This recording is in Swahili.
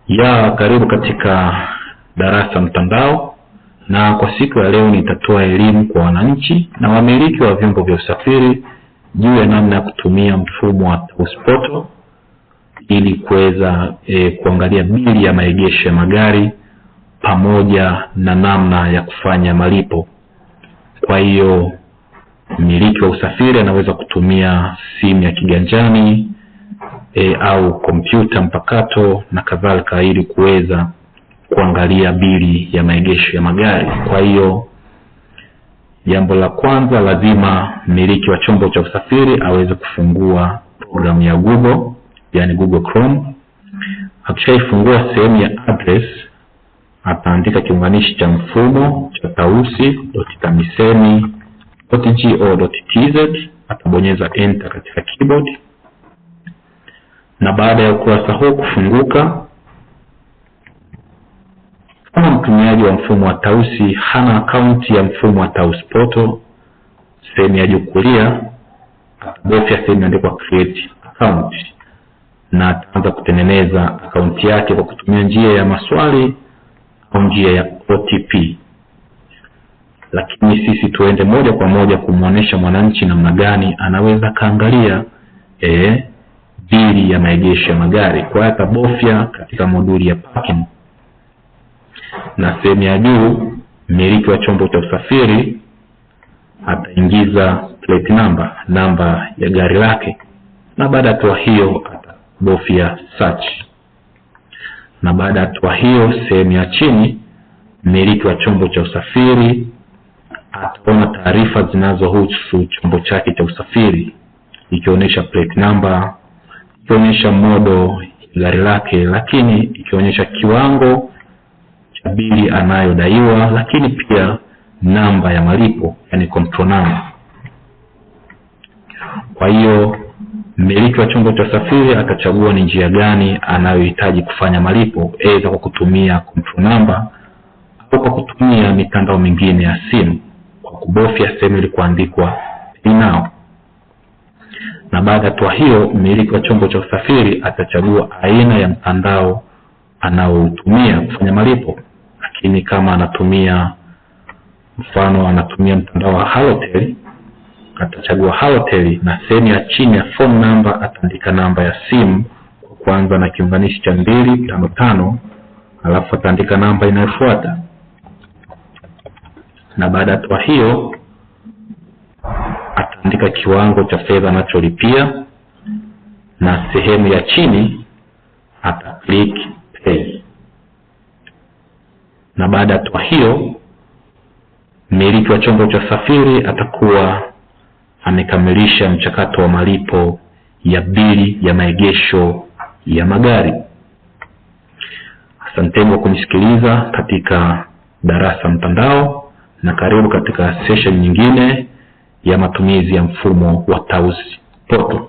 Ya karibu katika darasa mtandao, na kwa siku ya leo nitatoa elimu kwa wananchi na wamiliki wa vyombo vya usafiri juu ya namna ya kutumia mfumo wa Tausi Portal ili kuweza kuangalia bili ya maegesho ya magari pamoja na namna ya kufanya malipo. Kwa hiyo mmiliki wa usafiri anaweza kutumia simu ya kiganjani au kompyuta mpakato na kadhalika ili kuweza kuangalia bili ya maegesho ya magari. Kwa hiyo jambo la kwanza, lazima mmiliki wa chombo cha usafiri aweze kufungua programu ya Google, yani Google Chrome. Akishaifungua sehemu ya address, ataandika kiunganishi cha mfumo cha tausi.tamisemi.go.tz, atabonyeza enter katika keyboard. Na baada ya ukurasa huu kufunguka, kama mtumiaji wa mfumo wa Tausi hana akaunti ya mfumo wa Tausi Portal, sehemu ya juu kulia atabofya sehemu imeandikwa create account na ataanza kutengeneza akaunti yake kwa kutumia njia ya maswali au njia ya OTP. Lakini sisi tuende moja kwa moja kumuonesha mwananchi namna gani anaweza kaangalia bili ya maegesho ya magari. Kwa hiyo atabofya katika moduli ya parking, na sehemu ya juu mmiliki wa chombo cha usafiri ataingiza plate number, namba ya gari lake, na baada ya hatua hiyo atabofya search. Na baada ya hatua hiyo, sehemu ya chini mmiliki wa chombo cha usafiri ataona taarifa zinazohusu chombo chake cha usafiri, ikionyesha plate number, ikionyesha modo gari lake, lakini ikionyesha kiwango cha bili anayodaiwa, lakini pia namba ya malipo, yani control number. Kwa hiyo mmiliki wa chombo cha usafiri atachagua ni njia gani anayohitaji kufanya malipo, aidha kwa kutumia control number au kwa kutumia mitandao mingine ya simu, kwa kubofya sehemu ilikoandikwa Pay Now. Na baada ya hatua hiyo, mmiliki wa chombo cha usafiri atachagua aina ya mtandao anaotumia kufanya malipo. Lakini kama anatumia, mfano anatumia mtandao wa Halotel, atachagua Halotel, na sehemu ya chini ya phone number ataandika namba ya simu kwa kuanza na kiunganishi cha 255, alafu ataandika namba inayofuata. Na baada ya hatua hiyo ataandika kiwango cha fedha anacholipia, na sehemu ya chini ata click pay. Na baada ya hatua hiyo, mmiliki wa chombo cha usafiri atakuwa amekamilisha mchakato wa malipo ya bili ya maegesho ya magari. Asanteni kwa kunisikiliza katika darasa mtandao, na karibu katika session nyingine ya matumizi ya mfumo wa Tausi Portal.